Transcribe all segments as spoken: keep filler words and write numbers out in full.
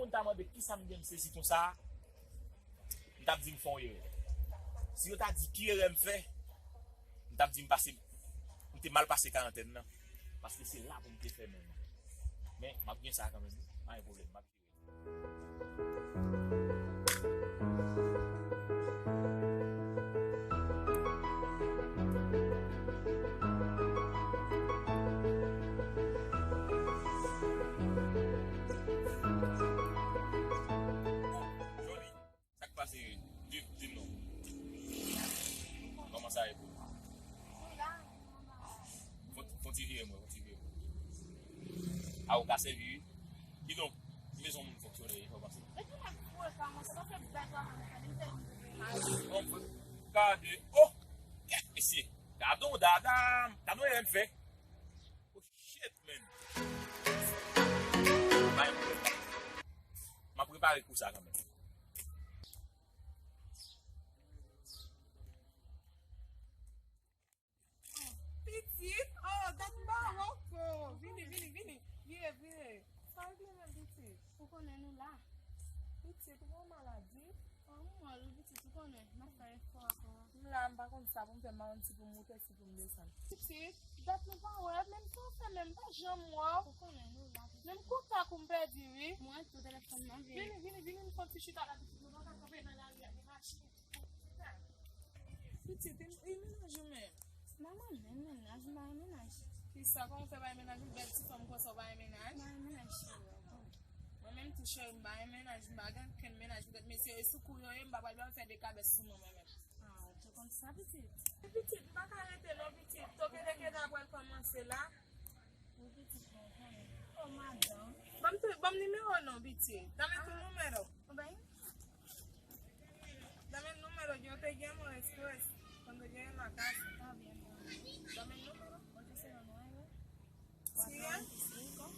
Yo ta mande kisa m gen m sezi konsa, m t ap di m fè yon erè. Si yo ta di ki erè m fè, m t ap di m pase, m te mal pase karantèn nan. Paske se la pou m te fè menm. Men, m ap gen sa kanmenm, wi. Pa gen pwoblèm, m ap jere. Sa k pase, di, di m non. Kòman sa ye pou ou? Fon, fon ti vire mwen, fon ti vire mwen. A, ou ka sèvi, wi. Kidonk, ki bezwen moun fonksyone, e fò panse. Bon, gade, oh, kèt mesye, gade yon dada, gade yon erè m fè. Oh, shit, man. Bay mwen. M ap prepare kou sa kanmenm. Pitit, oh, dat m pa wè w ankò. Vini, vini, vini. Vire, vire. Sa regle menm, pitit? Ou konnen nou la. Pitit, ou gon maladi? Oh, m wè l wi, pitit, ou konnen. M ap fè efò ankò. M la, m pa konn sa pou m fè, m pa konn si pou m moute, si pou m desann. Pitit, dat nou pa wè, menm sa w fè, menm pa janm wè w. Ou konnen nou la, pitit. Menm kontak ou m pèdi, wi. Mwen tou, telefòn nan vye. Vini, vini, vini, m fè yon ti chita la, pitit. Nou pa ka kanpe nan lari a, gen machin. Pitit, e, e mennaj ou menm? Manman, menm mennaj, m pa gen mennaj. Kisa, kòman w fè pa gen mennaj? Ou bèl ti fanm konsa, w pa gen mennaj? M pa gen mennaj, cheri. Mwen menm tou, cheri, m pa gen mennaj, m pa gen okenn mennaj. Poutèt mesye yo sou kou yo ye, m pa pral ba yo fè dekabès sou mwen, mwen menm. Ah, ou tou konn sa, pitit? Pitit, m pa ka rete non, pitit. Tokedekeda pral kòmanse la. Wi, pitit, mwen konnen. Oh, madanm. Ban m tou, ban m nimewo w non, pitit. Dame tu número. Dame el número, yo te llamo después, cuando llegue a la casa. Está bien, mi amor. Dame el número. Ocho cero nueve, cuatro veinticinco,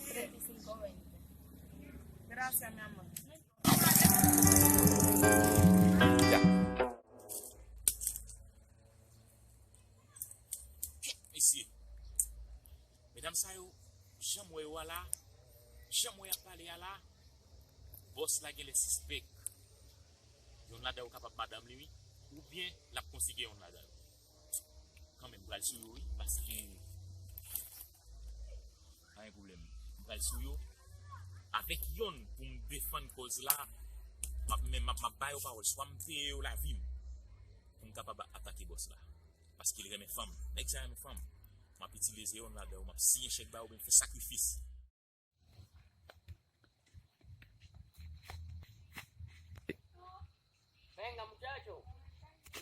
treinta y cinco veinte. Gracias, mi amor. Mesye, medam sa yo, jan m wè yo a la, jan m wè y ap pale a la, bòs la genlè sispèk. Yonn ladan yo kapab madanm li, wi, oubyen l ap konsige yonn ladan yo. Kanmenm, m pral sou yo, wi, paske pa gen pwoblèm. M pral sou yo avèk yonn pou m defann kòz la. M ap, men m ap, m ap ba yo pawòl. Swa m peye yo lavi m pou m kapab atake bòs la. Paske l renmen fanm. Nèg sa renmen fanm. M ap itilize yonn ladan yo. M ap siyen chèk ba yo oubyen m fè sakrifis. Venga, muchacho.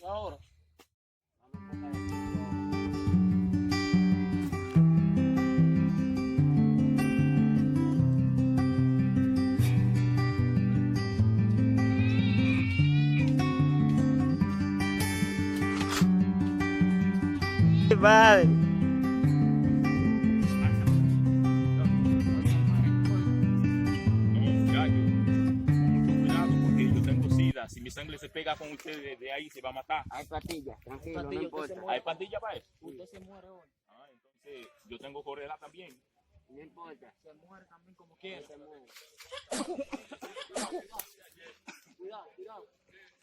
Ahora. Vale. Cuidado, porque yo tengo sida. Si mi sangre se pega con ustedes de ahí, se va a matar. Hay pastilla, tranquilo, no importa. Hay pastilla para eso. Usted se muere hoy. Ah, entonces yo tengo cólera también. No importa. Se muere también como quiera. Se muere. Cuidado, cuidado.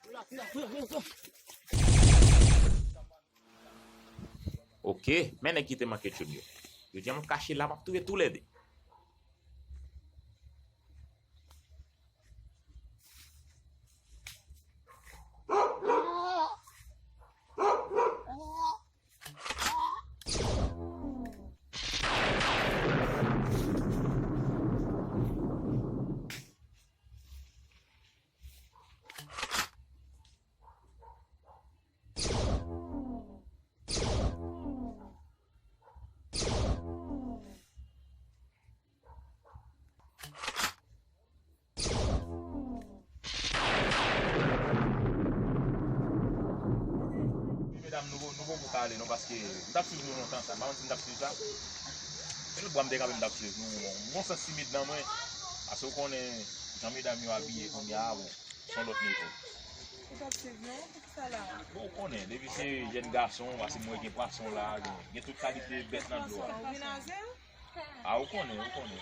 Cuidado, cuidado, cuidado, cuidado. Ok, men nèg ki te manke tchoul yo. Yo di a m ap kache la, m ap touye toulède. Medam, nou, nou poko ka ale non, paske m t ap swiv nou lontan sa, m pa konn si m t ap swiv sa. Se lòt bwa m te kanpe m t ap swiv nou, m gon sans timid nan mwen, paske w konnen jan medam yo abiye kounye a, bon, se yon lòt nivo. Ou t ap swiv nou? Poukisa la? Bon, ou konnen, depi se jèn gason, paske m wè gen pwason la, gen, gen tout kalite bèt nan dlo a. Pwason, ou vin naze? A, ou konnen, ou konnen.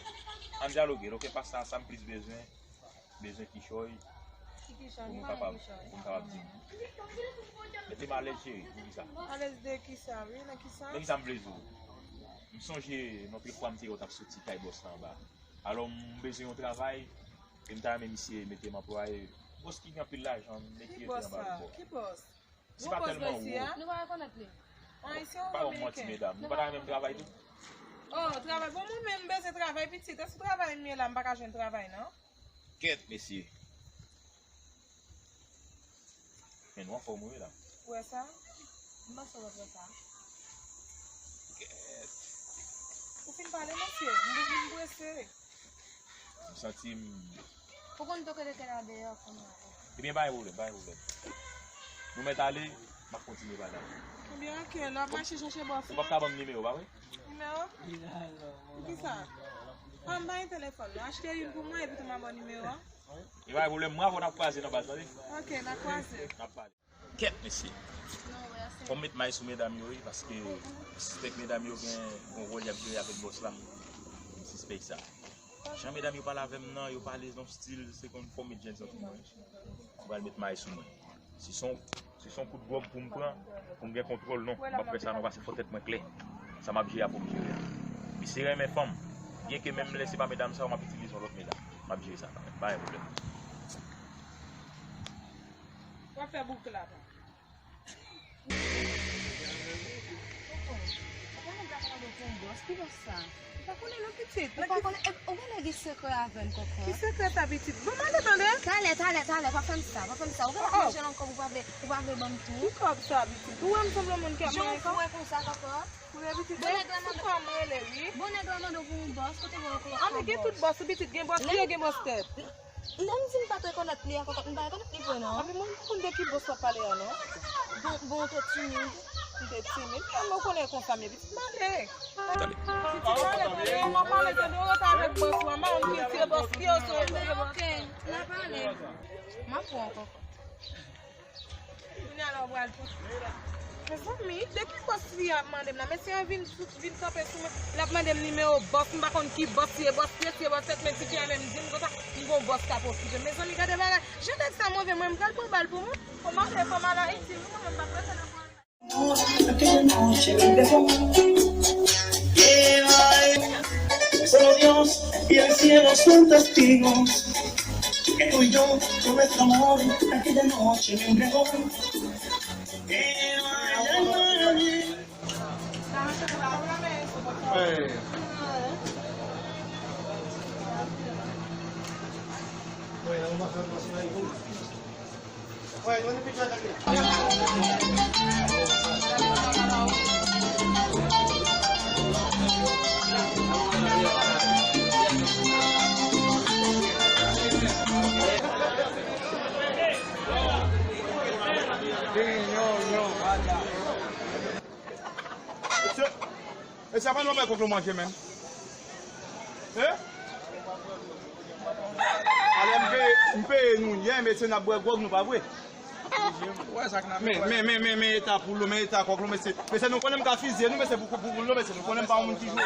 Ann dyaloge, ok, paske sa, sa m plis bezwen, bezwen kichòy. Ki kichòy? Pou nou kapab, pou nou kapab di. Mete m alèz, cheri, pou kisa? Alèz de kisa, wi, nan kisa? Nan kisa m vle di w? M sonje, yon lòt fwa m te wè w t ap soti kay bòs la anba. Alò, m bezwen yon travay, e m ta renmen misye mete m anplwaye. Bòs ki gen anpil lajan, m mete yo anba bò. Ki bòs? Ki bòs? Ti pa tèlman wo. Nou pa rekonèt li. An Ayisyen ou Ameriken? Pa yon manti, medam. Nou pa ta renmen m travay tou? Oh, travay. Bon, mwen menm, m bezwen travay, pitit. E sou travay m ye la, m pa ka jwenn travay, non? Kèt, mesye. Men nou anfòm, wi, medam. Ou wè sa? M panse w ap wè sa. Kèt. Ou fin pale, mesye. M, m prese. M santi m. Ou konn toke de kè la deyò kounye a. Ebyen, pa gen pwoblèm, pa gen pwoblèm. Nou mèt ale, m ap kontinye pale avè w. Ebyen, ok, lè w ap mache, chache bòs ou. Ou p ap ka ban m nimewo, pa vre? Nimewo? Poukisa? Ah, m pa gen telefòn, non. Achte youn pou mwen, epi tou m a ba w nimewo a. E pa gen pwoblèm, mwen avè w n ap kwaze nan baz, tande? Ok, n a kwaze. N ap pale. Kèt, mesye. Fò m met may sou medam yo, wi, paske m sispèk medam yo gen yon wòl y ap jwe avèk bòs la. M sispèk sa. Jan medam yo pale avè m nan, yo pale nan stil, se konn fò m met jèn santi mwen. Yo pral met may sou mwen. Si se yon, si se yon kout dwòg pou m pran, pou m gen kontwòl, non. M ap fè sa, non, paske fò tèt mwen klè. Sa m ap jere a pou m jere a. Misye renmen fanm. Byenke menm lè se pa medam sa yo, m ap itilize yon lòt medam. M ap jere sa kanmenm. Pa gen pwoblèm. W ap fè bouk la, pa. Ou pa konnen nèg la pran pou yon bòs? Ki bòs sa? Ou pa konnen non, pitit. Ou pa konnen, e, ou genlè gen sekrè avè l, kòkò. Ki sekrè sa, pitit? Bon, mande, tande. Talè, talè, talè, pa fè m sa, pa fè m sa. Ou genlè ap manje nan kòb ou pa vle, ou pa vle ban m tou. Ki kòb sa, pitit? Ou wè m sanble yon moun ki ap manje kòb? Jan w fou wè konsa, kòkò. Bon, nèg la mande, bon, nèg la mande, wi. Bon, nèg la mande w pou yon bòs, kote w wè w kòkò? Anben, gen tout bòs, wi, pitit, gen bòs pye, gen bòs tèt. Lè m di m pa t rekonèt li a, kòkò, m pa rekonèt li vre, non. Anben, mwen, m konn de ki bòs w ap pale a, non. Bon, bon, ou te timid. M te timid? Kòman ou konnen konsa, men pitit, m ale. Tande. Pitit, m ale, tande, m ap pale, tande, ou rete avèk bòs ou a, m pa konn ki se bòs, ki yo se bòs. Ok, n a pale. M ap pran kòkò. Kounye a la w pral pou. Mezanmi, de ki bòs fi a ap mande m la? Mesye an vin sou, vin kanpe sou mwen. L ap mande m nimewo bòs, m pa konn ki bòs li ye, bòs pye, bòs tèt, men tifi a menm di m konsa, m gon bòs k ap okipe m. Mezanmi, gade bagay. Jan nèg sa move, mwen, m pral pran bal pou mwen. Fò m ale, fò m al Ayiti, wi, mwen menm, m p ap rete nan kwen. Solo Dios y el cielo son testigos que tú y yo, con nuestro amor, aquí de noche me embriagó. Mesye, mesye, apa nou bay kòk lo manje menm? Hein? Alè m peye, m peye nou yè, mesye, n ap bwè gwòg nou, pa vre? Men, men, men, men, men eta poul lo, men eta kòk lo, mesye. Mesye, nou konnen m ka fizye nou, mesye, pou, pou, pou poul lo, mesye. Nou konnen m pa yon moun ki jwe.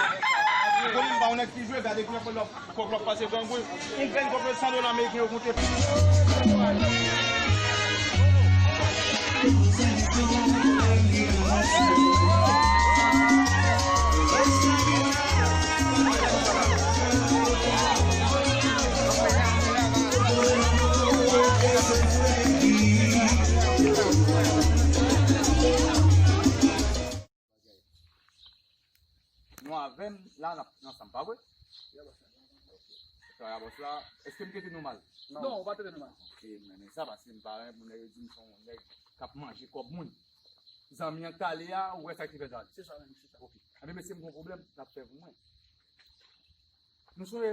Nou konnen m pa yon nèg ki jwe, gade kounye a kòk lo ap pase grangou. Yon grenn kòk lo san dola ameriken yo konte. Nou avè m la, n ap, n ansanm, pa vre? Travay a bòs la, èske m trete nou mal? Non, ou pa trete nou mal. Ok, m renmen sa, paske m pa renmen pou nèg yo di m se yon nèg k ap manje kòb moun. Zanmi an k t ale a, ou wè sa ki fè l t ale? Se sa menm, se sa. Ok. Anben, mesye, m gon pwoblèm n ap fè pou mwen. Nou sonje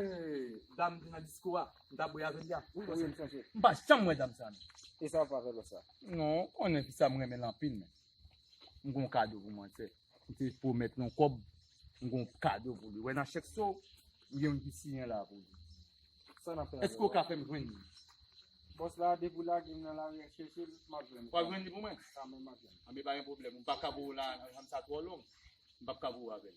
dam ki nan disko a, m t ap bwè avè l la? Wi, wi, m sonje. M pa janm wè dam sa, non. E sa w ap fè avè l sa? Non, ou konnen fi sa m renmen l anpil, men. M gon kado pou manzè. M te pwomèt l yon kòb, m gon kado pou li. Wè nan chèk sa w, m gen youn ki siyen la pou li. Sa n ap fè avè l? Èske w ka fè m jwenn li? Bòs la, depi w lage m nan lari a chèche l, m ap jwenn li. W ap jwenn li pou mwen? Sa menm, m ap jwenn li. Anben, pa gen pwoblèm. M p ap ka voye w la, janm sa twò long. M p ap ka voye w avè l.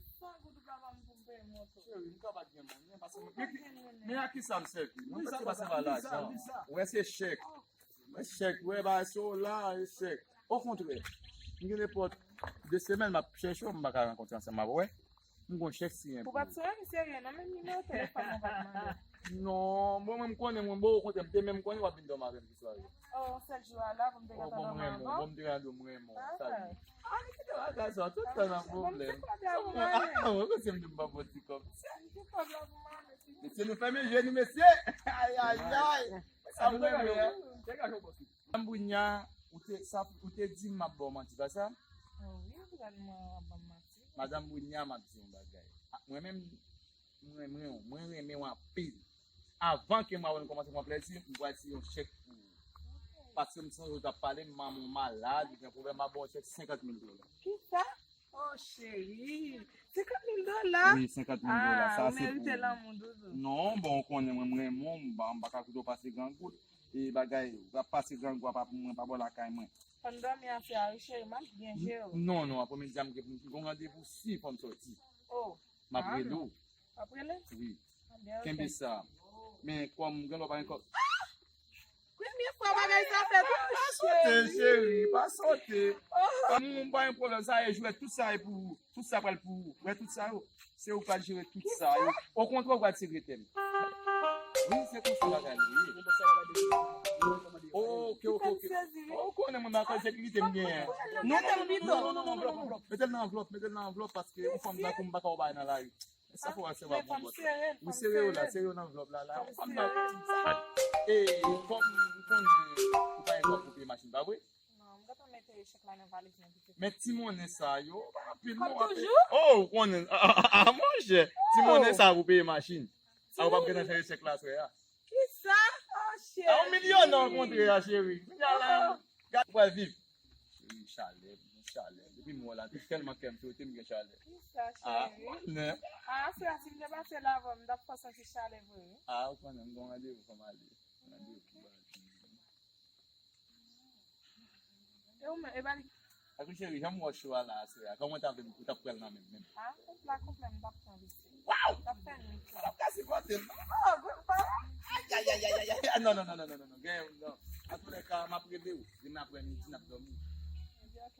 san goud ou pa ban m pou m peye moto. Cheri, m ka pa t gen monnen, paske mwen, men, men a ki sa m sèvi? Mwen pèske pa se pa lajan. Wè, se chèk. Wè, chèk, wè, bagay sa yo la, e chèk. Okontrè, m gen nenpòt de semèn m ap chèche w, m pa ka rankontre ansanm avè w. M gon chèk siyen pou ou. Ou pa t sonje m serye non, menm nimewo telefòn mwen pa t mande. Non, bon, mwen m konnen, mwen, bon, okontrè, m te menm konnen w ap vin dòmi avè m pou sware. Oh, sèl jou a la pou m te gentan dòmi avè w. Bon, m te gentan dòmi, mwen, bon, sa di. Ah, nou kite bagay sa, tout tan nan pwoblèm. Ah, mwen, mwen, se m di m pa bon ti kòb. Mesye, nou fèmen je nou, mesye. Ay, ay, ay. Sa m renmen, hein. Madan Bounya, ou te, sa, ou te di m m ap ba w manti, pa sa? Oh, wi, ou gade mwen w ap ban m manti. Madan Bounya, m ap di yon bagay. Ah, mwen menm, mwen, mwen, mwen renmen w anpil. Avan ke mwen avè w nou kòmanse pran plezi, m pral tire yon chèk pou ou. Paske m sonje ou t ap pale m, manman w malad, ou gen pwoblèm, m ap ba w yon chèk senkant mil dola. Kisa? Oh, cheri, senkant mil dola? Wi, senkant mil dola, sa se pou ou. Ah, ou merite lanmou, doudou. Non, bon, ou konnen mwen, m renmen w, m pa, m pa ka koute w pase grangou. E bagay, w ap pase grangou a pa pou mwen, pa bò lakay mwen. Fò n dòmi ansanm, wi, cheri, m ap byen jere w. Non, non, apremidi a m gen pou m gon randevou, si fò m sòti. Oh. M ap rele w. W ap rele? Wi. Kenbe sa. Men kòm gen lè w pa gen kòb. Premye fwa bagay sa fèt. Pa sote, cheri, pa sote. Kòm ou pa gen pwoblèm, sa e jwèt, tout sa e pou ou. Tout sa pral pou ou. Wè tout sa yo. Se ou k pral jere tout sa yo. Okontrè, ou pral sekretè m. Wi, se konsa bagay yo ye. Ok, ok, ok. Ou konnen mwen, nan kòl sekirite m genyen. Non, non, non, non, non, non, non, non, non, non. Mete l nan anvlòp, mete l nan anvlòp, paske yon fanm tankou m pa ka w bay nan lari. Sa fò wè se pa bon bòt. Ou sere yo la, sere yo nan anvlòp la, la. Ou pa nan. E, kòm ou konnen, ou pa gen kòb pou peye machin, pa vre? Non, m gentan mete chèk la nan valiz mwen. Men ti monnen sa yo, pa anpil non, w ap peye. Oh, ou konnen. Ah, ah, ah, ah, monchè, ti monnen sa pou peye machin. A, ou p ap gentan chanje chèk la aswè a. Kisa? Oh, cheri. A, yon milyon nan kontre a, cheri. Kounye a la. Gad, ou pral viv. Cheri, chalè, m gen chalè. Depi m wè w la, tèlman kè m fwote, m gen chalè. Kisa, cheri? Ah, mwen. Ah, se si m te pase la avè w, m t ap fè w santi chalè vre, wi. Ah, ou konnen, m gen yon randevou, fò m ale. Randevou pou bagay. E ou menm, e pa li. Akou cheri, jan m wè w cho a la aswè a, kòman w ta vle m, ou t ap pran l nan men m menm? Ah, konplè, konplè, m t ap pran li. Waw! T ap fè nwit la. Sa ka sipòte m. Oh, good boy. Ay, ay, ay, ay, ay, ay. Ah, non, non, non, non, non, non, non. Gen, non. Antoulèka, m ap rele w. Demen aprèmidi, n ap dòmi.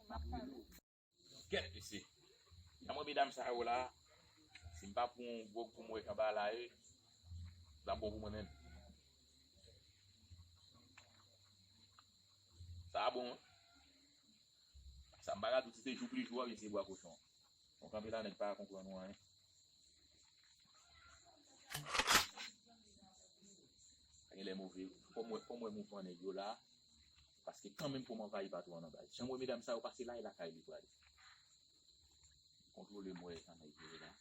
M ap rele w. Kèt, mesye. Jan mwen medam sa yo la, si m pa pran yon gwòg pou m wè jan bagay la ye, sa bon pou mwen menm. Sa bon, wi. Sa m pa ka di w si se jou pli jou a, oubyen se bwa kochon. Bon, kanpe la, nèg pa konprann ou anyen. Sa genlè move. Fò m wè, fò m wè mouvman nèg yo la. Paske kanmenm pou m anvayi patwon an nan baz. Jan m wè medam sa yo pase la, e lakay li prale. Kontwole m wè jan nèg yo ye la.